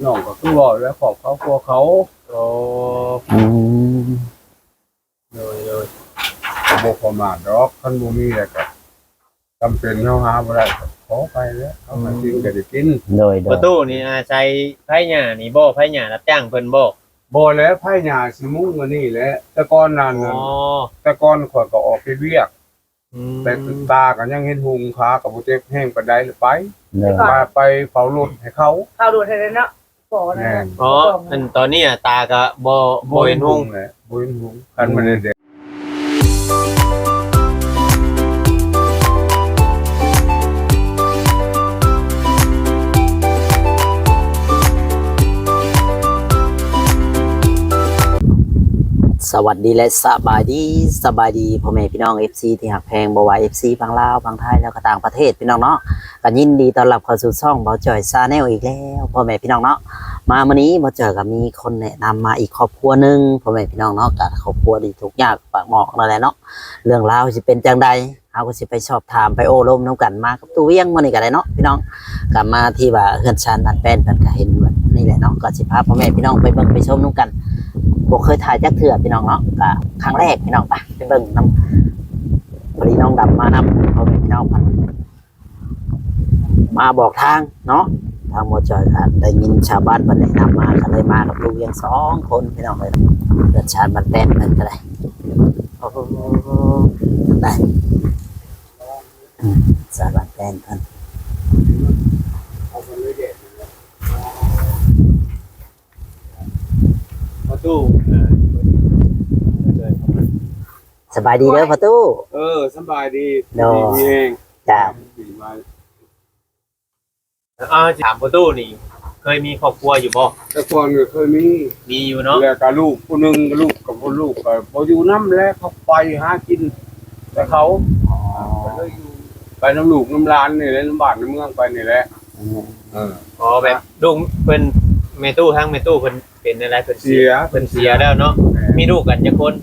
ນ້ອງກໍຄືເວົ້າແຫຼະ ຄອບເຂົາຄົວເຂົາ. ໂອ້ ອືມ ໂດຍໆ ກໍບໍ່ປະໝາດດອກ ຄັນບໍ່ມີແລ້ວກໍຈຳເປັນເຮົາຫາບໍ່ໄດ້ກໍຂໍໄປແຫຼະ ເຮົາຫາກິນກໍໄດ້ກິນ. ໂດຍໆ ປະຕູນີ້ອາໄສໃຜຫຍ້ານີ້ບໍ່? ໃຜຫຍ້າຮັບຈ້າງເພິ່ນບໍ່? ບໍ່ແຫຼະ ໃຜຫຍ້າຊິມຸງອັນນີ້ແຫຼະ ແຕ່ກ່ອນນັ້ນ ອໍ ແຕ່ກ່ອນຂ້ອຍກໍອອກເຮັດວຽກ ອືມ ແຕ່ຕາກໍຍັງເຫັນຮຸ່ງ ຂາກໍບໍ່ເຈັບແຮງປານໃດ ແລ້ວໄປ ໂດຍ ໄປ ໄປເຝົ້າລົດໃຫ້ເຂົາ ເຝົ້າລົດໃຫ້ເນາະ. ແມ່ນ ອໍ ອັນຕອນນີ້ຕາກໍບໍ່ ບໍ່ເຫັນຮຸ່ງແຫຼະ ບໍ່ເຫັນຮຸ່ງ ຄັນມັນແດດ. ສະຫວັດດີ ແລະ ສະບາຍດີ ສະບາຍດີພໍ່ແມ່ພີ່ນ້ອງ ເອັຟຊີ ທີ່ຮັກແພງ ບໍ່ວ່າ ເອັຟຊີ ຝັ່ງລາວ ຝັ່ງໄທ ແລ້ວກໍຕ່າງປະເທດ ພີ່ນ້ອງເນາະ. ກໍຍິນດີຕ້ອນຮັບເຂົ້າສູ່ຊ່ອງເບົາຈອຍ Channel ອີກແລ້ວ ພໍ່ແມ່ພີ່ນ້ອງເນາະ. ມາມື້ນີ້ເບົາຈອຍກໍມີຄົນແນະນຳມາອີກຄອບຄົວໜຶ່ງ ພໍ່ແມ່ພີ່ນ້ອງເນາະ. ກໍຄອບຄົວທີ່ທຸກຍາກປາກໝອກນັ້ນແຫຼະເນາະ. ເລື່ອງລາວຊິເປັນຈັ່ງໃດ ເຮົາກໍຊິໄປສອບຖາມ ໄປໂອ້ລົມນຳກັນ ມາກັບຕູ້ວຽງມື້ນີ້ກໍໄດ້ເນາະພີ່ນ້ອງ. ກໍມາທີ່ວ່າເຮືອນຊານບ້ານແປ້ນ ເພິ່ນກໍເຫັນແບບນີ້ແຫຼະເນາະ ກໍຊິພາພໍ່ແມ່ພີ່ນ້ອງໄປເບິ່ງໄປຊົມນຳກັນ. ບໍ່ເຄີຍຖ່າຍຈັກເທື່ອພີ່ນ້ອງເນາະ ກໍຄັ້ງແລກພີ່ນ້ອງ. ໄປ ໄປເບິ່ງນຳ ພໍດີນ້ອງດຳມານຳ ພໍ່ແມ່ພີ່ນ້ອງ ເພິ່ນມາບອກທາງເນາະ. ທາງໝໍຈອຍກໍໄດ້ຍິນຊາວບ້ານເພິ່ນແນະນຳມາ ກໍເລີຍມາກັບຕູ້ວຽງສອງຄົນພີ່ນ້ອງເອີຍ. ເຮືອນຊານບ້ານແປ້ນເພິ່ນກໍໄດ້ ໄດ້ ອືມ ສາວບ້ານແປ້ນເພິ່ນ ປະຕູ ເອີ ສະບາຍດີເດີປະຕູ. ເອີ ສະບາຍດີ ໂດຍ ດີມີແຮງ ຈ້າ ດີມາ. ເອົາ ຊິຖາມປະຕູນີ້ ເຄີຍມີຄອບຄົວຢູ່ບໍ່? ແຕ່ກ່ອນກໍເຄີຍມີ ມີຢູ່ເນາະ ແລ້ວກໍລູກຜູ້ໜຶ່ງ ລູກກັບ ລູກກໍບໍ່ຢູ່ນຳແລ້ວ ເຂົາໄປຫາກິນແຕ່ເຂົາ ອໍ ກໍເລີຍຢູ່ ໄປນຳລູກນຳຫຼານນີ້ແຫຼະ ນຳບ້ານນຳເມືອງໄປນີ້ແຫຼະ. ອໍ ເອີ ອໍ ແບບລູກເພິ່ນ ແມ່ຕູ້ ທາງແມ່ຕູ້ເພິ່ນເປັນແນວໃດ? ເພິ່ນເສຍ ເພິ່ນເສຍແລ້ວເນາະ. ແມ່ນ ມີລູກກັນຈັກຄົນ?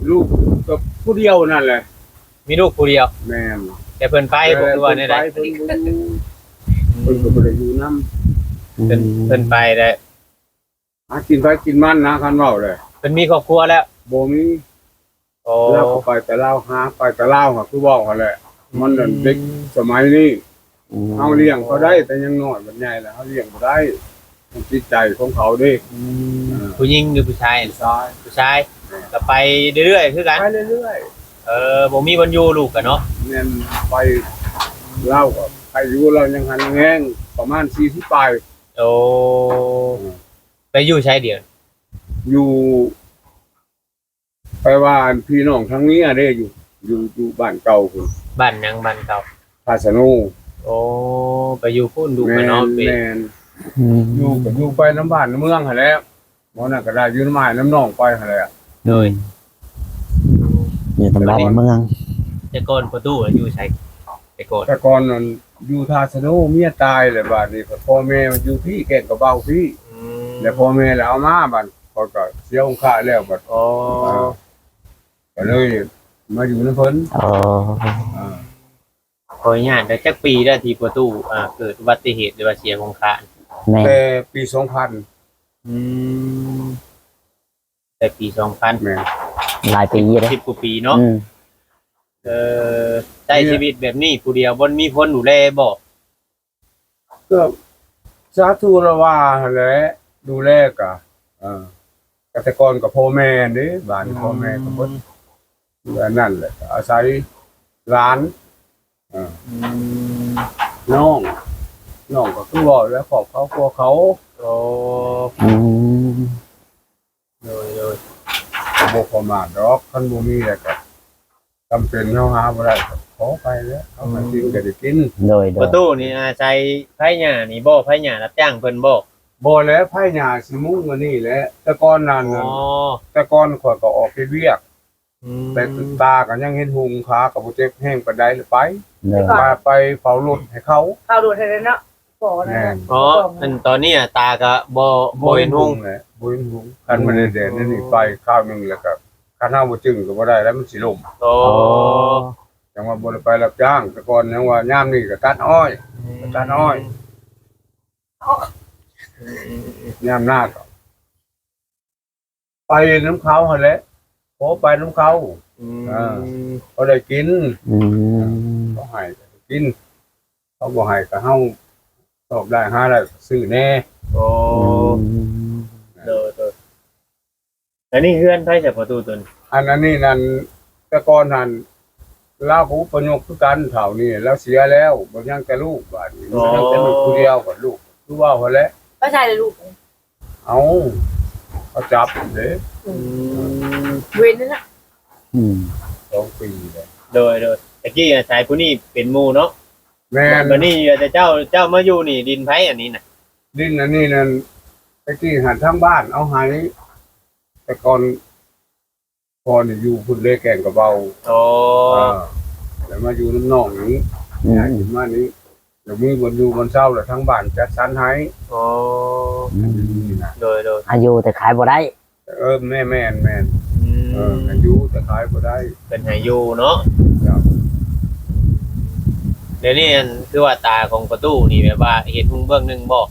ລູກກໍຜູ້ດຽວນັ້ນແຫຼະ ມີລູກຜູ້ດຽວ. ແມ່ນ ແຕ່ເພິ່ນໄປບໍ່ ຄືວ່າແນວໃດ? ເພິ່ນບໍ່ ເພິ່ນກໍບໍ່ໄດ້ຢູ່ນຳ ອືມ ເພິ່ນ ເພິ່ນໄປແລ້ວ ຫາກິນໃຜກິນມັນນະ ຄັນເວົ້າແຫຼະ. ເພິ່ນມີຄອບຄົວແລ້ວ? ບໍ່ມີ. ອໍ ລາວກໍໄປແຕ່ລາວ ຫາໄປແຕ່ລາວ ຫາຄືເວົ້າຫັ້ນແຫຼະ. ອືມ ມັນນັ້ນເດັກສະໄໝນີ້ ອືມ ເຮົາລ້ຽງເຂົາໄດ້ ແຕ່ຍັງນ້ອຍ ບັດໃຫຍ່ແລ້ວເຮົາລ້ຽງບໍ່ໄດ້ ມັນຈິດໃຈຂອງເຂົາເດ້. ອືມ ເອີ ຜູ້ຍິງຫຼືຜູ້ຊາຍ? ຜູ້ຊາຍ. ຜູ້ຊາຍ. ແມ່ນ ກໍໄປເລື້ອຍໆຄືກັນ? ໄປເລື້ອຍໆ. ເອີ ບໍ່ມີບ່ອນຢູ່ລູກກະເນາະ. ແມ່ນ ໄປ ລາວກໍໄປຢູ່ ລາວຍັງຫັນແຮງ ປະມານສີ່ສິບປາຍ. ໂອ້ ອືມ ໄປຢູ່ໃສດຽວ? ຢູ່ ແປວ່າອັນພີ່ນ້ອງທາງເມຍເດ້ ຢູ່ ຢູ່ ຢູ່ບ້ານເກົ່າພຸ້ນ. ບ້ານຫຍັງບ້ານເກົ່າ? ທ່າສະໂນ. ໂອ້ ໄປຢູ່ພຸ້ນ ຢູ່ ແມ່ນ ເນາະ. ແມ່ນ ອືມ ຢູ່ກໍຢູ່ໄປນຳບ້ານນຳເມືອງຫັ້ນແຫຼະ ບໍ່ນັ້ນກໍໄດ້ຢູ່ນຳອ້າຍນຳນ້ອງໄປຫັ້ນແຫຼະ. ໂດຍ ອືມ ຢູ່ນຳບ້ານນຳເມືອງ. ແຕ່ກ່ອນປະຕູຢູ່ໃສ? ແຕ່ກ່ອນ ແຕ່ກ່ອນນັ້ນຢູ່ທ່າສະໂນ ເມຍຕາຍແລ້ວ ບາດນີ້ກໍພໍ່ແມ່ມາຢູ່ພີ້ ແກ້ງກະເບົາພີ້. ອືມ ແລ້ວພໍ່ແມ່ລະເອົາມາ ບາດ ຂ້ອຍກໍເສຍອົງຄະແລ້ວ ບາດ ອໍ ກໍເລີຍມາຢູ່ນຳເພິ່ນ. ອໍ ອ່າ ຂໍອະນຸຍາດ ໄດ້ຈັກປີແລ້ວທີ່ປະຕູ ອ່າ ເກີດອຸບັດຕິເຫດ ຫຼືວ່າເສຍອົງຄະ? ແມ່ນ ແຕ່ປີສອງພັນ. ອືມ ແຕ່ປີສອງພັນ. ແມ່ນ ຫຼາຍປີຢູ່ເດ້ ສິບກວ່າປີເນາະ. ອືມ ເອີ ໃຊ້ຊີວິດແບບນີ້ຜູ້ດຽວ ບໍ່ມີຄົນດູແລບໍ່? ກໍສາທຸລະວ່າຫັ້ນແຫຼະ ດູແລກະ ເອີ ກະແຕ່ກ່ອນກະພໍ່ແມ່ເດ້ ບ້ານ ອືມ ພໍ່ແມ່ກະເບິດ ອັນນັ້ນແຫຼະ ອາໄສຫຼານ. ເອີ ອືມ ນ້ອງ ນ້ອງກໍຄືເວົ້າແຫຼະ ຄອບເຂົາຄົວເຂົາ. ໂອ້ ອືມ ໂດຍໆ ບໍ່ປະໝາດດອກ ຄັນບໍ່ມີແລ້ວກໍຈຳເປັນເຮົາຫາບໍ່ໄດ້ກໍຂໍໄປແຫຼະ ເຮົາຫາກິນກໍໄດ້ກິນ. ໂດຍໆ ປະຕູນີ້ອາໄສໃຜຫຍ້ານີ້ບໍ່? ໃຜຫຍ້າຮັບຈ້າງເພິ່ນບໍ່? ບໍ່ແຫຼະ ໃຜຫຍ້າຊິມຸງອັນນີ້ແຫຼະ ແຕ່ກ່ອນນັ້ນ ອໍ ແຕ່ກ່ອນຂ້ອຍກໍອອກເຮັດວຽກ ອືມ ແຕ່ຕາກໍຍັງເຫັນຮຸ່ງ ຂາກໍບໍ່ເຈັບແຮງປານໃດ ແລ້ວໄປ ໂດຍ ໄປ ໄປເຝົ້າລົດໃຫ້ເຂົາ ເຝົ້າລົດໃຫ້ເນາະ. ແມ່ນ ອໍ ອັນຕອນນີ້ຕາກໍບໍ່ ບໍ່ເຫັນຮຸ່ງແຫຼະ ບໍ່ເຫັນຮຸ່ງ ຄັນມັນແດດໆ ນີ້ໄປຄາວໜຶ່ງ ແລ້ວກໍຄັນເຮົາບໍ່ຈຶ່ງກໍບໍ່ໄດ້ແລ້ວ ມັນຊິລົ້ມ. ອໍ ຈັ່ງວ່າບໍ່ໄດ້ໄປຮັບຈ້າງ ແຕ່ກ່ອນຍັງວ່າຍາມນີ້ກໍຕັດອ້ອຍ ອືມ ຕັດອ້ອຍ. ອໍ ອືມໆໆ ຍາມໜ້າກໍໄປນຳເຂົາຫັ້ນແຫຼະ ຂໍໄປນຳເຂົາ ອືມ ເອີ ພໍໄດ້ກິນ ອືມ ເຂົາໃຫ້ກໍກິນ ເຂົາບໍ່ໃຫ້ກໍເຮົາຊອກໄດ້ຫາໄດ້ຊື້ແດ່ ໂອ້ ອືມ ໂດຍໆ ອັນນີ້ເຮືອນໃຜຊະພໍ່ຕູ້ຕົວນີ້? ອັນ ອັນນີ້ນັ້ນ ແຕ່ກ່ອນຫັ້ນ ລາວກໍອົບພະຍົບຄືກັນ ເຖົ້ານີ້ລາວເສຍແລ້ວ ບໍ່ຍັງແຕ່ລູກ ບາດນີ້ ອໍ ຍັງແຕ່ລູກຜູ້ດຽວ ກໍລູກຄືເວົ້າຫັ້ນແຫຼະ ໄປໃສລະລູກ? ເອົ້າ ເຂົາຈັບເດ້ ອືມ ເວັນນັ້ນນະ ອືມ ສອງປີແລ້ວ ໂດຍໆ ຕະກີ້ອາໄສຜູ້ນີ້ເປັນໝູ່ເນາະ ແມ່ນ ບາດນີ້ເຈົ້າ ເຈົ້າມາຢູ່ນີ້ ດິນໃຜອັນນີ້ນະ? ດິນອັນນີ້ນັ້ນ ແຕ່ກີ້ຫັ້ນທາງບ້ານເອົາໃຫ້ ແຕ່ກ່ອນພໍ່ນີ້ຢູ່ພຸ້ນເດ້ ແກ້ງກະເບົາ ອໍ ເອີ ແລ້ວມາຢູ່ນຳນ້ອງນີ້ ອືມ ຍ້າຍຂຶ້ນມານີ້ ແລ້ວມີບ່ອນຢູ່ບ່ອນເຊົາ ແລ້ວທາງບ້ານຈັດສັນໃຫ້ ອໍ ອືມ ຢູ່ນີ້ນະ ໂດຍໆ ອາ ຢູ່ແຕ່ຂາຍບໍ່ໄດ້ ເອີ ແມ່ນໆ ອືມ ເອີ ໃຫ້ຢູ່ແຕ່ຂາຍບໍ່ໄດ້ ເພິ່ນໃຫ້ຢູ່ເນາະ ເຈົ້າ ດຽວນີ້ອັນ ຄືວ່າຕາຂອງປະຕູນີ້ ແບບວ່າເຫັນເບື້ອງໜຶ່ງບໍ່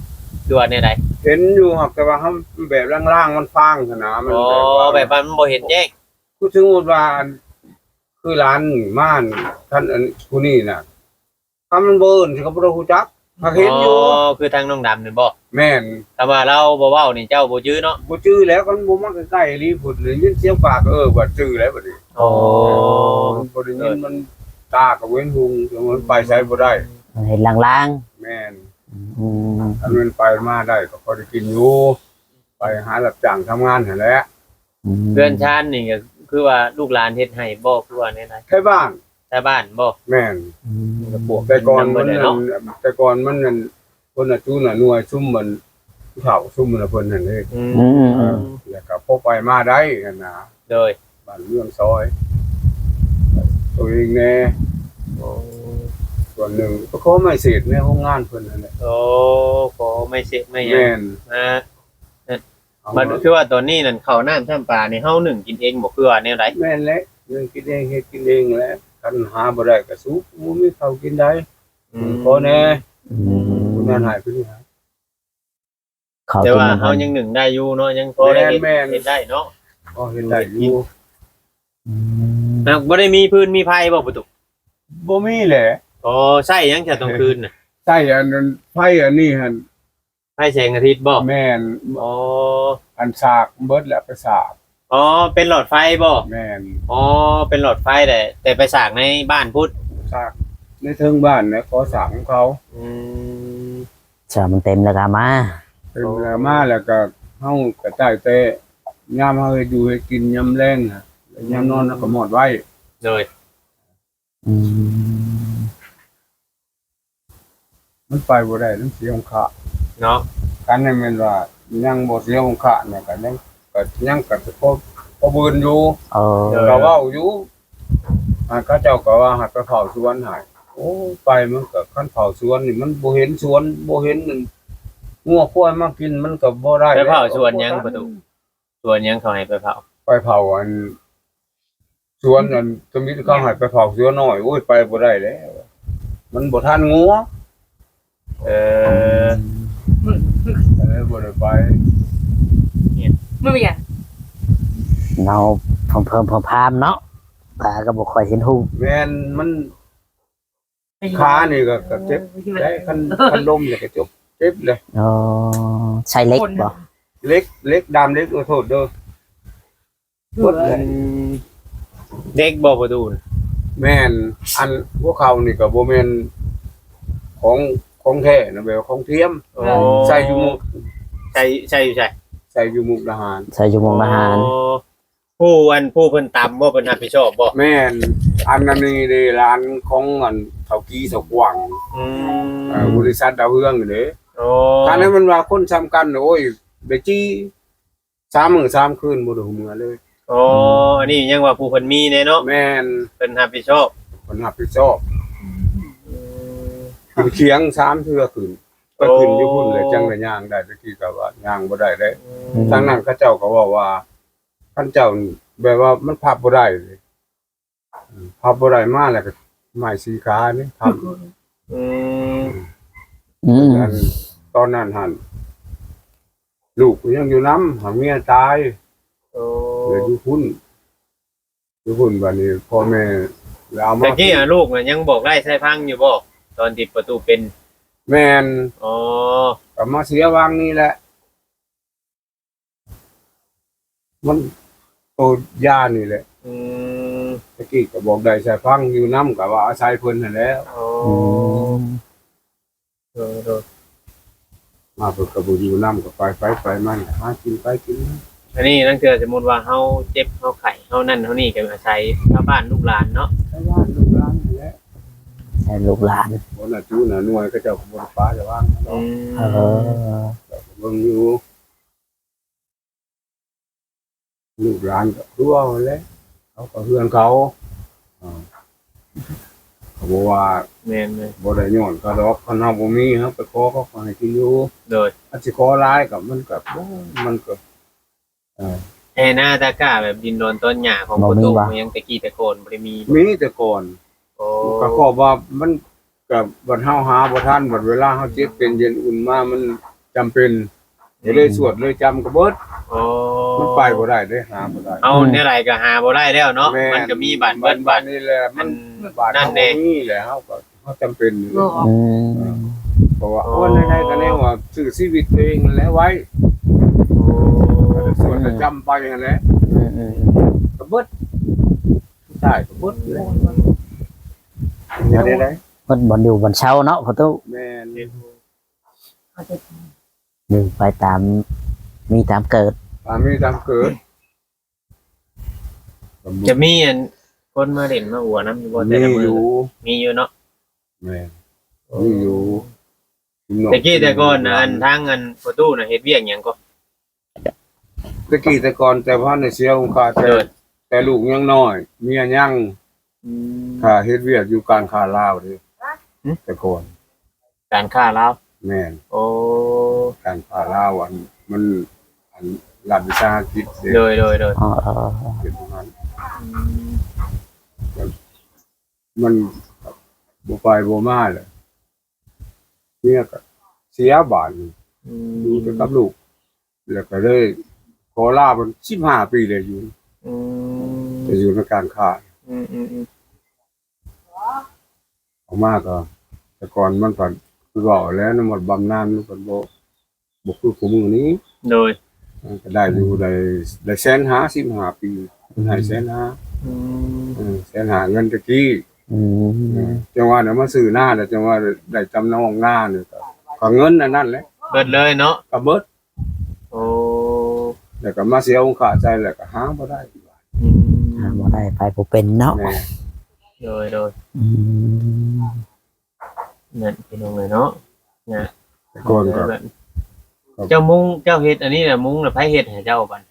ຄືວ່າແນວໃດ? ເຫັນຢູ່ ຫາກແຕ່ວ່າເຮົາແບບລາງໆ ມັນຟາງຫັ້ນນະ ມັນ ອໍ ແບບວ່າ ແບບວ່າມັນບໍ່ເຫັນແຈ້ງ ຄືສົມມຸດວ່າ ຄືຫຼານມາ ຄັນອັນຜູ້ນີ້ນະ ຄັນມັນບໍ່ເອີ້ນ ຊິກໍບໍ່ໄດ້ຮູ້ຈັກ ຫາກເຫັນຢູ່ ອໍ ຄືທາງນ້ອງດຳນີ້ບໍ່? ແມ່ນ ຖ້າວ່າລາວບໍ່ເວົ້ານີ້ ເຈົ້າບໍ່ຈື່ເນາະ? ບໍ່ຈື່ແລ້ວ ຄັນບໍ່ມາໃກ້ໆ ອີ່ຫຼີພຸ້ນ ໄດ້ຍິນສຽງປາກ ເອີ ວ່າຈື່ແລ້ວບັດນີ້ ອໍ ບໍ່ໄດ້ຍິນ ມັນຕາກໍບໍ່ເຫັນຮຸ່ງ ມັນໄປໃສບໍ່ໄດ້ ມັນເຫັນລາງໆ ແມ່ນ ອືມ ຄັນມັນໄປມາໄດ້ກໍພໍໄດ້ກິນຢູ່ ໄປຫາຮັບຈ້າງທຳງານຫັ້ນແຫຼະ ອືມ ເຮືອນຊານນີ້ກໍຄືວ່າລູກຫຼານເຮັດໃຫ້ບໍ່ ຄືວ່າແນວໃດ? ໄທບ້ານ ໄທບ້ານບໍ່? ແມ່ນ ອືມ ແຕ່ກ່ອນມັນນັ້ນ ແຕ່ກ່ອນມັນນັ້ນ ເພິ່ນນະຈູນະໜ່ວຍຊຸມມັນ ເຖົ້າຊຸມນະເພິ່ນຫັ້ນເດ້ ອືມ ເອີ ແລ້ວກໍພໍໄປມາໄດ້ຫັ້ນນະ ໂດຍ ບ້ານເມືອງຊອຍ ໂຕເອງແດ່ ໂອ້ ສ່ວນໜຶ່ງໄປຂໍໄມ້ເສດໃນໂຮງງານເພິ່ນຫັ້ນແຫຼະ ໂອ້ ຂໍໄມ້ເສດໄມ້ຫຍັງ ແມ່ນ ມາ ເອີ ມາ ຄືວ່າຕອນນີ້ນັ້ນ ເຂົ້ານ້ຳຊ້ຳປານີ້ ເຮົາໜຶ້ງກິນເອງບໍ່ ຄືວ່າແນວໃດ? ແມ່ນແຫຼະ ໜຶ້ງກິນເອງ ເຮັດກິນເອງແຫຼະ ຄັນຫາບໍ່ໄດ້ກໍສຸກ ບໍ່ມີເຂົ້າກິນໃດ ອືມ ຂໍແດ່ ອືມ ຜູ້ນັ້ນໃຫ້ ຜູ້ນີ້ໃຫ້ ເຂົ້າກິນນຳກັນ ແຕ່ວ່າເຮົາຍັງໜຶ້ງໄດ້ຢູ່ເນາະ ຍັງພໍໄດ້ເຮັດ ແມ່ນໆ ເຮັດໄດ້ເນາະ ພໍເຮັດໄດ້ຢູ່ ອືມ ແລ້ວບໍ່ໄດ້ມີຟືນມີໄຟບໍ່ປະຕູ? ບໍ່ມີແຫຼະ ອໍ ໃຊ້ຫຍັງຈະຕ້ອງຄືນນະ? ໃຊ້ອັນນັ້ນ ໄຟອັນນີ້ຫັ້ນ ໄຟແສງອາທິດບໍ່? ແມ່ນ ອໍ ອັນສາກເບິດແລ້ວ ໄປສາກ ອໍ ເປັນຫຼອດໄຟບໍ່? ແມ່ນ ອໍ ເປັນຫຼອດໄຟແຫຼະ ແຕ່ໄປສາກໃນບ້ານພຸ້ນ ສາກໃນເທິງບ້ານນະ ຂໍສາກຂອງເຂົາ ອືມ ສາກມັນເຕັມແລ້ວກໍເອົາມາ ເຕັມແລ້ວມາ ແລ້ວກໍເຮົາກໍໃຊ້ແຕ່ຍາມເຮົາເຮັດຢູ່ເຮັດກິນຍາມແລງນະ ຍາມນອນເຮົາກໍມອດໄວ້ ໂດຍ ອືມ ມັນໄປບໍ່ໄດ້ ມັນເສຍອົງຄະເນາະ ຄັນແມ່ນວ່າຍັງບໍ່ເສຍອົງຄະນີ້ກໍຍັງ ກໍຍັງກໍພໍ ພໍບືນຢູ່ ເອີ ກໍເວົ້າຢູ່ ອ່າ ເຂົາເຈົ້າກໍວ່າໃຫ້ໄປເຝົ້າສວນໃຫ້ ໂອ້ ໄປມັນກໍ ຄັນເຝົ້າສວນນີ້ມັນບໍ່ເຫັນສວນ ບໍ່ເຫັນອັນງົວຄວາຍມາກິນ ມັນກໍບໍ່ໄດ້ ໄປເຝົ້າສວນຫຍັງປະຕູ? ສວນຫຍັງເຂົາໃຫ້ໄປເຝົ້າ? ໄປເຝົ້າອັນ ສວນອັນ ທຳອິດເຂົາໃຫ້ໄປເຝົ້າເສືອນ້ອຍ ໂອ້ຍ ໄປບໍ່ໄດ້ແລ້ວ ມັນບໍ່ທັນງົວ ເອີ ກໍເລີຍບໍ່ໄດ້ໄປ ມັນເປັນຫຍັງ? ເງົາເພີມໆ ພາມໆ ເນາະ ຕາກໍບໍ່ຄ່ອຍເຫັນຮຸ່ງ ແມ່ນ ມັນ ຂານີ້ກໍ ກໍເຈັບໄດ້ ຄັນ ຄັນລົ້ມນີ້ກໍຈົບ ເຈັບເລີຍ ອໍ ໃຊ້ເຫຼັກບໍ່? ເຫຼັກ ເຫຼັກ ດ້າມເຫຼັກ ໂອ້ ໂທດເດີ ເບິດເລີຍ ເຫຼັກບໍ່ປະຕູນະ? ແມ່ນ ອັນຫົວເຂົ່ານີ້ກໍບໍ່ແມ່ນຂອງ ຂອງແທ້ນະ ແບບວ່າຂອງທຽມ ອໍ ໃສ່ຢູ່ມຸກ ໃສ່ ໃສ່ຢູ່ໃສ? ໃສ່ຢູ່ມຸກດາຫານ ໃສ່ຢູ່ມຸກດາຫານ ອໍ ຜູ້ອັນ ຜູ້ເພິ່ນຕຳບໍ່ ເພິ່ນຮັບຜິດຊອບບໍ່? ແມ່ນ ອັນນັ້ນນີ້ເດ້ ຫຼານຂອງອັນເຖົ້າກີ້ເຖົ້າກວາງ ອືມ ເອີ ບໍລິສັດດາວເຮືອງນີ້ເດ້ ອໍ ຄັນແມ່ນວ່າຄົນສຳຄັນ ໂອ້ຍ ໄດ້ຈີ່ ສາມມື້ສາມຄືນ ບໍ່ໄດ້ຮູ້ເມືອເລີຍ ອໍ ອັນນີ້ຍັງວ່າຜູ້ເພິ່ນມີແດ່ເນາະ ແມ່ນ ເພິ່ນຮັບຜິດຊອບ ເພິ່ນຮັບຜິດຊອບ ອືມ ຂຶ້ນຂຽງສາມເທື່ອຂຶ້ນ ໄປຂຶ້ນຢູ່ພຸ້ນແຫຼະ ອໍ ຈັ່ງໄດ້ຍ່າງໄດ້ ແຕ່ກີ້ກໍວ່າຍ່າງບໍ່ໄດ້ເດ້ ອືມ ທາງນັ້ນເຂົາເຈົ້າກໍເວົ້າວ່າ ຄັນເຈົ້າແບບວ່າມັນພັບບໍ່ໄດ້ ພັບບໍ່ໄດ້ມາແລ້ວກໍໄມ້ສີ່ຂານີ້ ອືມ ອືມ ອັນຕອນນັ້ນຫັ້ນ ລູກກໍຍັງຢູ່ນຳ ຫາເມຍຕາຍ. ໂອ້ ເລີຍຢູ່ພຸ້ນ ຢູ່ພຸ້ນ ບາດນີ້ພໍ່ແມ່ລະເອົາມາ ແຕ່ກີ້ອະ ລູກນະຍັງບອກໄດ້ໃຊ້ຟັງຢູ່ບໍ່ ຕອນທີ່ປະຕູເປັນ? ແມ່ນ. ອໍ ກໍມາເສຍວັງນີ້ແຫຼະ ມັນໂຕຢານີ້ແຫຼະ. ອືມ ແຕ່ກີ້ກໍບອກໄດ້ໃຊ້ຟັງ ຢູ່ນຳກໍວ່າອາໄສເພິ່ນຫັ້ນແຫຼະ. ອໍ ອືມ ໂດຍໆ ມາເພິ່ນກໍບໍ່ຢູ່ນຳ ກໍໄປໃຜໄປມັນ ຫາກິນໃຜກິນມັນ. ອັນນີ້ລາງເທື່ອສົມມຸດວ່າເຮົາເຈັບເຮົາໄຂ້ເຮົານັ້ນເຮົານີ້ ກໍອາໄສຊາວບ້ານລູກຫຼານເນາະ. ຊາວບ້ານລູກຫຼານຫັ້ນແຫຼະ ໃຊ້ລູກຫຼານ ບໍ່ໜ້າຈູໜ້າໜ່ວຍ ເຂົາເຈົ້າກໍບໍ່ໄດ້ປະຈະວາງເນາະ. ອືມ ເອີ ເຈົ້າກໍເບິ່ງຢູ່ ລູກຫຼານກໍຄືເວົ້າຫັ້ນແຫຼະ ເຂົາກໍເຮືອນເຂົາ ເອີ ເຂົາບໍ່ວ່າ. ແມ່ນໆ ບໍ່ໄດ້ຍ້ອນເຂົາດອກ ຄັນເຮົາບໍ່ມີ ເຮົາໄປຂໍເຂົາກໍໃຫ້ກິນຢູ່. ໂດຍ ຄັນຊິຂໍຫຼາຍກໍມັນກໍ ໂອ້ຍ ມັນກໍ ເອີ ແຮ່ນາຕາກ້າແບບດິນດອນຕອນຫຍ້າຂອງ ບໍ່ມີ ປະຕູ ຫຍັງແຕ່ກີ້ແຕ່ກ່ອນບໍ່ໄດ້ມີບໍ່? ມີແຕ່ກ່ອນ. ໂອ້ ກໍເພາະວ່າມັນ ກໍບັດເຮົາຫາບໍ່ທັນ ບັດເວລາເຮົາເຈັບເປັນເຢັນອຸ່ນມາ ມັນຈຳເປັນ ອືມ ກໍເລີຍສວດເລີຍຈຳກໍເບິດ. ອໍ ມັນໄປບໍ່ໄດ້ເດ້ ຫາບໍ່ໄດ້ ເອົາ ອືມ ແນວໃດກໍຫາບໍ່ໄດ້ແລ້ວເນາະ. ແມ່ນ ມັນກໍມີບາດເບິດ ບາດນີ້ແຫຼະ ມັນ ອັນ ບາດນັ້ນເດ້ ເຮົາບໍ່ມີແຫຼະ ເຮົາກໍ ເຮົາຈຳເປັນຢູ່. ອືມ ເອີ ເພາະວ່າ ໂອ້ ໂອນໃດໆກໍແນວວ່າຊື້ຊີວິດຕົວເອງຫັ້ນແຫຼະໄວ້ ໂອ້ ສວດແຕ່ຈຳໄປຫັ້ນແຫຼະ. ອືມໆໆ ກໍເບິດ ຕາຍກໍເບິດແຫຼະ ເຮັດໄດ້ໃດ ເບິດບ່ອນຢູ່ບ່ອນເຊົາເນາະ ພໍ່ຕູ້. ແມ່ນ ຢູ່ໄປຕາມ ມີຕາມເກີດ ຕາມມີຕາມເກີດ. ຈະມີອັນ ຄົນມາຫຼິ້ນມາຫົວນຳຢູ່ບໍ່ ແຕ່ລະມື້? ມີຢູ່ ມີຢູ່ເນາະ. ແມ່ນ ໂອ້ ມີຢູ່. ແຕ່ກີ້ແຕ່ກ່ອນນະ ອັນ ທາງອັນພໍ່ຕູ້ນະເຮັດວຽກຫຍັງກໍ? ແຕ່ກີ້ແຕ່ກ່ອນ ແຕ່ພັນໄດ້ເສຍອົງຄາ ແຕ່ ໂດຍ ແຕ່ລູກຍັງນ້ອຍ ເມຍຍັງ. ອືມ ຂ້າເຮັດວຽກຢູ່ການຄ້າລາວເດ້. ຫຶ? ແຕ່ກ່ອນ ການຄ້າລາວ? ແມ່ນ. ໂອ້ ການຄ້າລາວ ອັນ ມັນ ອັນ ລັດວິສາຫະກິດເດ້. ໂດຍໆໆ ເຮັດຢູ່ຫັ້ນ. ອືມ ມັນ ມັນບໍ່ໄປບໍ່ມາແຫຼະ ເມຍກໍເສຍບາດນີ້. ອືມ ຢູ່ແຕ່ກັບລູກ ແລ້ວກໍເລີຍຂໍລາເພິ່ນສິບຫ້າປີແລ້ວຢູ່. ອືມ ໄປຢູ່ໃນການຄ້າ. ອືມໆໆ ອອກມາກໍ ແຕ່ກ່ອນມັນກໍຄືເວົ້າແຫຼະ ນຳໝົດບຳນານມັນກໍບໍ່ ບໍ່ຄືຄູ່ມື້ນີ້. ໂດຍ ມັນກໍໄດ້ຢູ່ ໄດ້ ໄດ້ແສນຫ້າ ສິບຫ້າປີ ເພິ່ນໃຫ້ແສນຫ້າ. ອືມ ເອີ ແສນຫ້າເງິນແຕ່ກີ້. ອືມ ເອີ ຈັ່ງວ່ານະ ມາຊື້ນາແລ້ວ ຈັ່ງວ່າໄດ້ຈຳນອງນານີ້ ກໍ ກໍເງິນອັນນັ້ນແຫຼະ ເບິດເລີຍເນາະ. ກໍເບິດ. ໂອ້ ແລ້ວກໍມາເສຍອົງຄາໃສ່ ແລ້ວກໍຫາບໍ່ໄດ້. ອືມ ຫາບໍ່ໄດ້ ໄປບໍ່ເປັນເນາະ. ແມ່ນ. ໂດຍໆ ອືມ ນັ້ນພີ່ນ້ອງເອີຍເນາະ ນະ ແຕ່ກ່ອນກໍ ເຈົ້າມຸງ ເຈົ້າເຮັດອັນນີ້ນະ ມຸງນະ ໃຜເຮັດໃຫ້ເຈົ້າບັດ?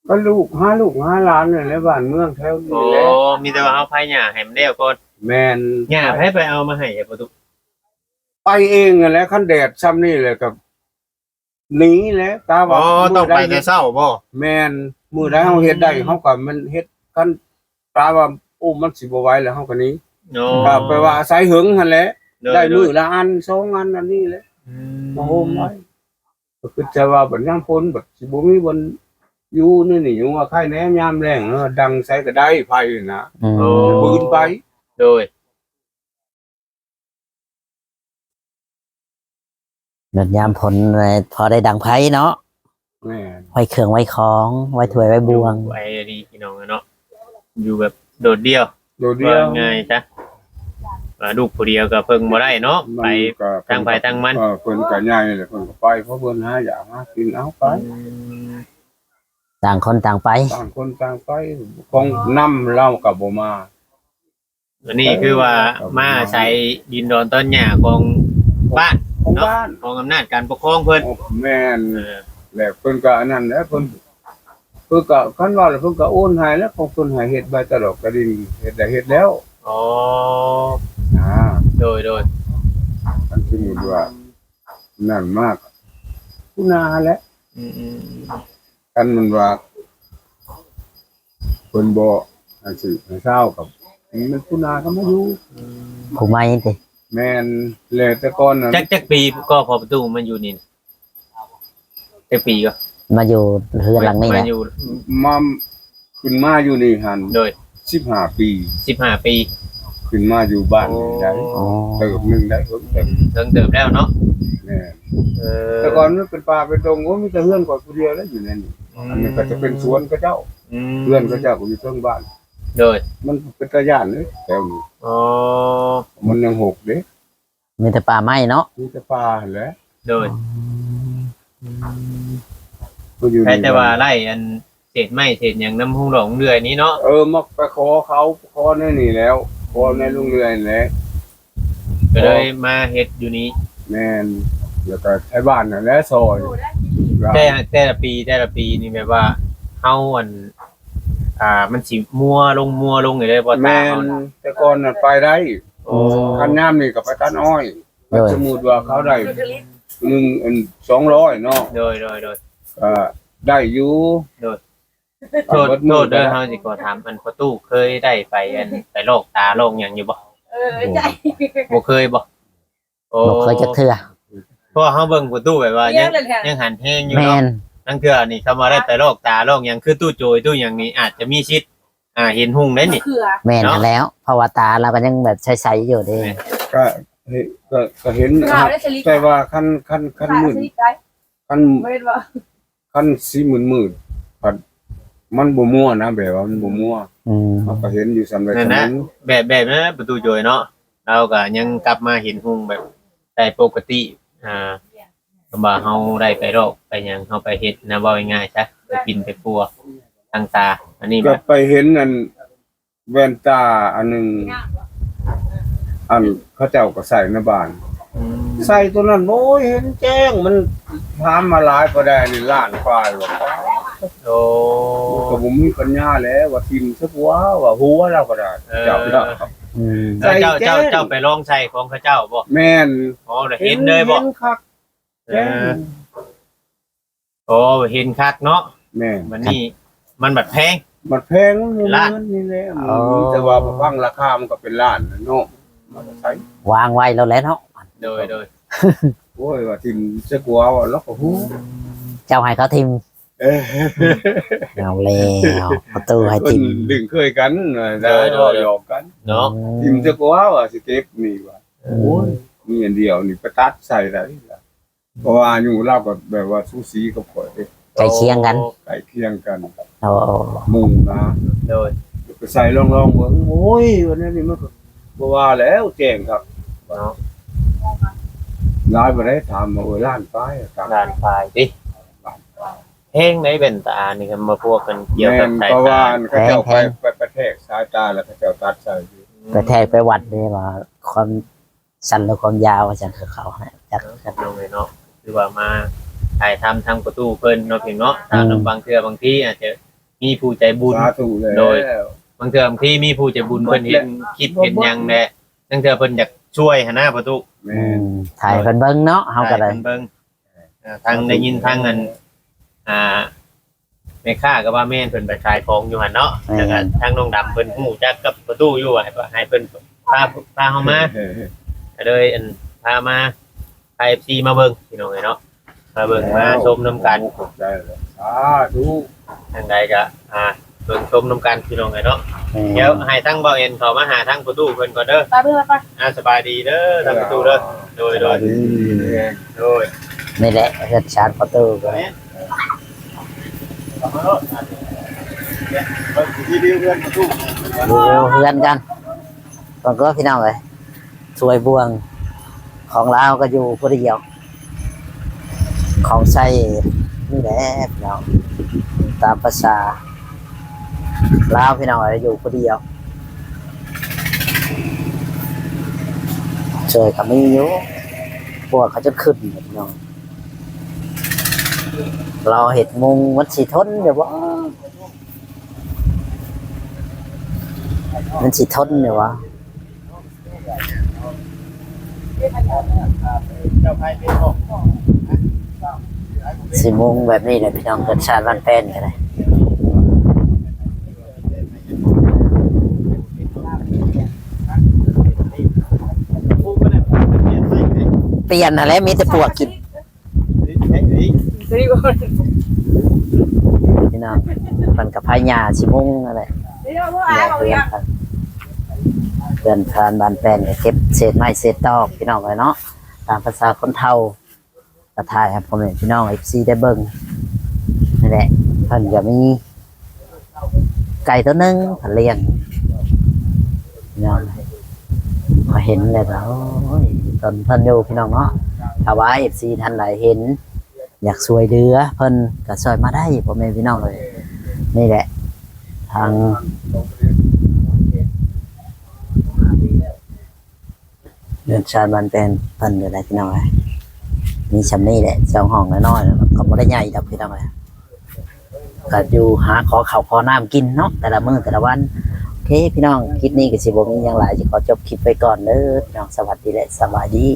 ກໍລູກ ຫາລູກຫາຫຼານນັ້ນແຫຼະ ບ້ານເມືອງແຖວນີ້ແຫຼະ. ໂອ້ ມີແຕ່ວ່າເຮົາໄພຫຍ້າໃຫ້ມັນແລ້ວກ່ອນ. ແມ່ນ. ຫຍ້າໃຜໄປເອົາມາໃຫ້ ປະຕູ? ໄປເອງຫັ້ນແຫຼະ ຄັນແດດຊ່ຳນີ້ແຫຼະກໍໜີແຫຼະ ກະວ່າ. ອໍ ຕ້ອງໄປແຕ່ເຊົ້າບໍ? ແມ່ນ. ມື້ໃດເຮົາເຮັດໄດ້ ເຮົາກໍແມ່ນເຮັດ ຄັນ ກະວ່າ ໂອ້ ມັນຊິບໍ່ໄຫວແລ້ວ ເຮົາກໍໜີ. ອໍ ກໍແປວ່າອາໄສເຫິງຫັ້ນແຫຼະ. ໂດຍ ໄດ້ມື້ລະອັນສອງອັນອັນນີ້ແຫຼະ. ອືມ ມາໂຮມໄວ້ ກໍຄິດໃຈວ່າບັດຍາມຝົນບັດຊິບໍ່ມີບ່ອນຢູ່ນີ້ ຍັງວ່າໄຄແດ່ຍາມແລ້ງ ເອີ ດັງໃສກໍໄດ້ໄຟນະ. ອືມ ໂອ້ ບືນໄປ. ໂດຍ ແມ່ນ ຍາມຝົນ ເອີ ພໍໄດ້ດັງໄຟເນາະ. ແມ່ນ. ໄວ້ເຄື່ອງໄວ້ຂອງ ໄວ້ຖ້ວຍໄວ້ບ່ວງ ຢູ່ໄວ້ດີພີ່ນ້ອງເນາະ ຢູ່ແບບໂດດດ່ຽວ ໂດດດ່ຽວ ວ່າງ່າຍຊະ ວ່າລູກຜູ້ດຽວກໍເພິ່ງບໍ່ໄດ້ເນາະ ໄປທາງໃຜທາງມັນ. ເອີ ເພິ່ນກໍໃຫຍ່ແລ້ວ ເພິ່ນກໍໄປ ເພາະເພິ່ນຫາຢາກຫາກິນ ເອົາໄປ. ອືມ ຕ່າງຄົນຕ່າງໄປ ຕ່າງຄົນຕ່າງໄປ ຂອງນຳລາວກໍບໍ່ມາ. ອັນນີ້ຄືວ່າມາອາໄສດິນດອນຕອນຫຍ້າຂອງບ້ານ ຂອງ ເນາະ ບ້ານ ຂອງອຳນາດການປົກຄອງເພິ່ນ. ແມ່ນ. ເອີ ແລ້ວເພິ່ນກໍອັນນັ້ນແຫຼະ ເພິ່ນ ເພິ່ນກໍ ຄັນວ່າແລ້ວເພິ່ນກໍໂອນໃຫ້ແລ້ວ ຂອງເພິ່ນໃຫ້ເຮັດໃບຕະຫຼອກຕະດິນ ເຮັດໄດ້ເຮັດແລ້ວ. ອໍ ອ່າ ໂດຍໆ ຄັນສົມມຸດວ່ານັ້ນມາກ ຜູ້ນາແຫຼະ. ອືມໆ ຄັນມັນວ່າເພິ່ນບໍ່ອັນຊິໃຫ້ເຊົາກັບ ມັນຜູ້ໜ້າກໍມາຢູ່. ອືມ ຜູ້ໃໝ່ຕິ? ແມ່ນແຫຼະ ແຕ່ກ່ອນນັ້ນ ຈັກ ຈັກປີກໍພໍ່ປະຕູມາຢູ່ນີ້ນະ? ຈັກປີກໍ ມາຢູ່ເຮືອນຫຼັງນີ້ແຫຼະ ມາຢູ່ ມາ ຂຶ້ນມາຢູ່ນີ້ຫັ້ນ ໂດຍ ສິບຫ້າປີ ສິບຫ້າປີ ຂຶ້ນມາຢູ່ບ້ານນີ້ໄດ້ ອໍ ເຕີບໜຶ່ງໄດ້ ເຖິງເຕີບ ເຖິງເຕີບແລ້ວເນາະ ແມ່ນ ເອີ ແຕ່ກ່ອນມັນເປັນປ່າເປັນດົງ ໂອ້ ມີແຕ່ເຮືອນຂ້ອຍຜູ້ດຽວແຫຼະຢູ່ໃນນີ້ ອືມ ອັນນີ້ກໍຈະເປັນສວນເຂົາເຈົ້າ ອືມ ເຮືອນເຂົາເຈົ້າກໍຢູ່ເທິງບ້ານ ໂດຍ ມັນເປັນຕາຢ້ານເດ້ແຖວນີ້ ອໍ ມັນຍັງຮົກເດ້ ມີແຕ່ປ່າໄມ້ເນາະ ມີແຕ່ປ່າຫັ້ນແຫຼະ ໂດຍ ອືມ ກໍຢູ່ ແຕ່ ແຕ່ວ່າໄລ່ອັນເສດໄມ້ເສດຫຍັງນຳໂຮງດອກໂຮງເດືອຍນີ້ເນາະ ເອີ ມັກໄປຂໍເຂົາ ຂໍໃນນີ້ແລ້ວ ຂໍໃນໂຮງເດືອຍນີ້ແຫຼະ ກໍເລີຍມາເຮັດຢູ່ນີ້ ແມ່ນ ແລ້ວກໍໄທບ້ານຫັ້ນແຫຼະຊ່ອຍ ແຕ່ ແຕ່ລະປີ ແຕ່ລະປີນີ້ແບບວ່າເຮົາອັນ ອ່າ ມັນຊິມົວລົງ ມົວລົງນີ້ເດ້ບໍ່ ຕາເຮົານະ ແມ່ນ ແຕ່ກ່ອນນັ້ນໄປໄດ້ ໂອ້ ຄັນຍາມນີ້ກໍໄປຕັດອ້ອຍ ໂດຍ ສົມມຸດວ່າເຂົາໄດ້ໜຶ່ງ ອັນ ສອງຮ້ອຍເນາະ ໂດຍ ໂດຍ ໂດຍ ກໍໄດ້ຢູ່ ໂດຍ ໂທດ ໂທດເດີ ເຮົາຊິຂໍຖາມ ອັນ ພໍ່ຕູ້ເຄີຍໄດ້ໄປ ອັນ ໄປລອກຕາລອກຫຍັງຢູ່ບໍ່? ເອີ ໃຈ ບໍ່ເຄີຍບໍ່? ໂອ້ ບໍ່ເຄີຍຈັກເທື່ອ ເພາະວ່າເຮົາເບິ່ງພໍ່ຕູ້ແບບວ່າຍັງ ຍັງຫັນແຮງຢູ່ເນາະ ແມ່ນ ລາງເທື່ອນີ້ຄຳວ່າໄດ້ໄປລອກຕາລອກຫຍັງ ຄືຕູ້ໂຈຍຕູ້ຫຍັງນີ້ອາດຈະມີສິດ ອ່າ ເຫັນຮຸ່ງໄດ້ນີ້ ແມ່ນຫັ້ນແລ້ວ ເພາະວ່າຕາລາວກໍຍັງແບບໃສໆຢູ່ເດ້ ແມ່ນ ກໍເຫັນ ກໍ ກໍເຫັນ ແຕ່ວ່າຄັນ ຄັນ ຄັນມືດ ຄັນ ຄັນສີມືດໆ ພັດມັນບໍ່ມົວນະ ແບບວ່າມັນບໍ່ມົວ ອືມ ເຮົາກໍເຫັນຢູ່ສ່ຳໃດສ່ຳໜຶ່ງ ແບບ ແບບນັ້ນປະຕູໂຈຍເນາະ ລາວກໍຍັງກັບມາເຫັນຮຸ່ງແບບໄດ້ປົກກະຕິ ອ່າ ຄຳວ່າເຮົາໄດ້ໄປລອກໄປຫຍັງ ເຮົາໄປເຮັດນະ ເວົ້າງ່າຍໆຊະ ໄປປິ່ນໄປປົວທາງຕາ ອັນນີ້ກໍໄປເຫັນອັນ ແວ່ນຕາອັນໜຶ່ງ ອັນເຂົາເຈົ້າກໍໃສ່ໃນບ້ານ ອືມ ໃສ່ຕົວນັ້ນ ໂອ້ຍ ເຫັນແຈ້ງ ມັນຖາມມາຫຼາຍປານໃດນີ້ ລ້ານປາຍວ່າ ໂອ້ ມັນກໍບໍ່ມີປັນຍາແຫຼະ ວ່າຖິ້ມຊະກວ່າ ວ່າຫົວລາວກໍໄດ້ ເອີ ເຈົ້າ ອືມ ເຈົ້າ ເຈົ້າ ເຈົ້າໄປລອງໃສ່ຂອງເຂົາເຈົ້າບໍ່? ແມ່ນ ອໍ ແລ້ວເຫັນເລີຍບໍ່? ເຫັນຄັກ ເອີ ແຈ້ງ ໂອ້ ເຫັນຄັກເນາະ ແມ່ນ ບັດນີ້ມັນບັດແພງ ບັດແພງ ລ້ານ ນີ້ແຫຼະ ໂອ້ ມີແຕ່ວ່າຟັງລາຄາມັນກໍເປັນລ້ານແລ້ວເນາະ ມັນກໍໃສ ວາງໄວ້ແລ້ວແຫຼະເນາະ ໂດຍ ໂດຍ ໂອ້ຍ ວ່າຖິ້ມຊະກວ່າວ່າ ລາວກໍຮູ້ ເຈົ້າໃຫ້ເຂົາຖິ້ມ ເອີ ເອົາແລ້ວ ປະຕູໃຫ້ຖິ້ມ ເພິ່ນລຶ້ງເຄີຍກັນ ໂດຍ ໂດຍ ເວົ້າຫຍອກກັນເນາະ ອືມ ຖິ້ມຊະກວ່າວ່າ ຊິເກັບນີ້ວ່າ ອືມ ໂອ້ຍ ມີອັນດຽວນີ້ໄປຕັດໃສ່ໄດ້ລະ ເພາະວ່າອາຍຸລາວກໍແບບວ່າສູສີກັບຂ້ອຍເດ້ ໃກ້ຄຽງກັນ ໃກ້ຄຽງກັນ ໂອ້ ໝູ່ນະ ໂດຍ ໄປໃສ່ລອງໆເບິ່ງ ໂອ້ຍ ອັນນີ້ມັນກໍບໍ່ວ່າແລ້ວ ແຈ້ງຄັກເນາະ ຫຼາຍບໍ່ໄດ້ ຖາມວ່າ ໂອ້ຍ ລ້ານປາຍ ລ້ານປາຍຕິ ແພງໃດແວ່ນຕານີ້ ຄັນວ່າພວກກັນກ່ຽວກັບສາຍຕາ ແມ່ນ ເພາະວ່າເຂົາເຈົ້າໄປ ແພງ ໄປ ໄປແທກສາຍຕາ ແລ້ວເຂົາເຈົ້າຕັດໃສ່ ອືມ ໄປແທກໄປວັດນີ້ວ່າຄວາມ ສັ້ນ ແລະ ຄວາມຍາວວ່າຊັ້ນ ຄືເຂົາໃຫ້ຈັກ ເນາະ ພີ່ນ້ອງເອີຍເນາະ ຄືວ່າມາຖ່າຍທຳທາງປະຕູເພິ່ນເນາະ ພີ່ນ້ອງເນາະ ອືມ ບາງເທື່ອບາງທີອາດຈະມີຜູ້ໃຈບຸນ ສາທຸແລ້ວ ໂດຍ ບາງເທື່ອບາງທີມີຜູ້ໃຈບຸນເພິ່ນເຫັນຄລິບເຫັນຫຍັງແຫຼະ ບາງເທື່ອເພິ່ນຢາກຊ່ວຍຫັ້ນນະປະຕູ ແມ່ນ ອືມ ຖ່າຍໃຫ້ເພິ່ນເບິ່ງເນາະ ເຮົາກໍໄດ້ ຖ່າຍໃຫ້ເພິ່ນເບິ່ງ ອ່າ ທາງໄດ້ຍິນທາງອັນ ອ່າ ແມ່ຄ້າກໍວ່າແມ່ນ ເພິ່ນໄປຂາຍຂອງຢູ່ຫັ້ນເນາະ ແມ່ນ ແລ້ວກໍທາງນ້ອງດຳເພິ່ນຮູ້ຈັກກັບປະຕູຢູ່ ໃຫ້ ໃຫ້ເພິ່ນພາ ພາເຮົາມາ ເອີ ກໍເລີຍ ອັນ ພາມາ ພາເອັຟຊີມາເບິ່ງ ພີ່ນ້ອງເອີຍເນາະ ມາເບິ່ງ ແລ້ວ ມາຊົມນຳກັນ ຂອບໃຈ ສາທຸ ທາງໃດກໍ ອ່າ ເບິ່ງຊົມນຳກັນ ພີ່ນ້ອງເອີຍເນາະ ແມ່ນ ດຽວໃຫ້ທາງບ່າວເອັນເຂົ້າມາຫາທາງປະຕູເພິ່ນກ່ອນເດີ ໄປເບິ່ງໄປ ອ່າ ສະບາຍດີເດີ ທາງປະຕູເດີ ໂດຍ ໂດຍ ສະບາຍດີ ໂດຍ ນີ້ແຫຼະເຮືອນຊານປະຕູກໍ ແມ່ນ ເບິ່ງທີ່ວິວເຮືອນປະຕູ ວິວເຮືອນກັນ ເບິ່ງກໍພີ່ນ້ອງເອີຍ ຖ້ວຍບ່ວງຂອງລາວກໍຢູ່ຜູ້ດຽວ ຂອງໃຊ້ນີ້ແຫຼະພີ່ນ້ອງ ຕາມພາສາລາວພີ່ນ້ອງເອີຍ ຢູ່ຜູ້ດຽວ ຊ່ວຍກໍມີຢູ່ ພວກເຂົາຈົນຂຶ້ນພີ່ນ້ອງ ລາວເຮັດມຸງ ມັນຊິທົນຢູ່ບໍ່? ມັນຊິທົນຢູ່ບໍ່? ຊິມຸງແບບນີ້ແຫຼະພີ່ນ້ອງ ເກີດຊາດບ້ານແປ້ນກໍໄດ້ ປ່ຽນຫັ້ນແຫຼະ ມີແຕ່ປວກກິນ. ພີ່ນ້ອງ ເພິ່ນກໍພາຍາຊິມຸງນັ້ນແຫຼະ ເຮືອນຊານບ້ານແປ້ນກໍເກັບເສດໄມ້ເສດຕອກ ພີ່ນ້ອງເອີຍເນາະ ຕາມພາສາຄົນເຖົ້າ ກໍຖ່າຍໃຫ້ພໍ່ແມ່ພີ່ນ້ອງເອັຟຊີໄດ້ເບິ່ງນີ້ແຫຼະ ເພິ່ນກໍມີໄກ່ຕົວໜຶ່ງເພິ່ນລ້ຽງ ພີ່ນ້ອງ ພໍເຫັນແລ້ວກໍ ໂອ້ຍ ຕົນເພິ່ນຢູ່ ພີ່ນ້ອງເນາະ ຖ້າວ່າເອັຟຊີທ່ານໃດເຫັນ ຢາກຊ່ວຍເຫຼືອເພິ່ນກໍຊ່ວຍມາໄດ້ ພໍ່ແມ່ພີ່ນ້ອງເອີຍ ນີ້ແຫຼະ ທາງເຮືອນຊານບ້ານແປ້ນເພິ່ນກໍໄດ້ ພີ່ນ້ອງເອີຍ ມີຊ່ຳນີ້ແຫຼະ ສອງຫ້ອງນ້ອຍໆ ກໍບໍ່ໄດ້ໃຫຍ່ດອກ ພີ່ນ້ອງເອີຍ ກໍຢູ່ຫາຂໍເຂົ້າຂໍນ້ຳກິນເນາະ ແຕ່ລະມື້ແຕ່ລະວັນ ໂອເຄ ພີ່ນ້ອງ ຄລິບນີ້ກໍຊິບໍ່ມີຫຍັງຫຼາຍ ຊິຂໍຈົບຄລິບໄວ້ກ່ອນເດີ ພີ່ນ້ອງ ສະຫວັດດີ ແລະ ສະບາຍດີ.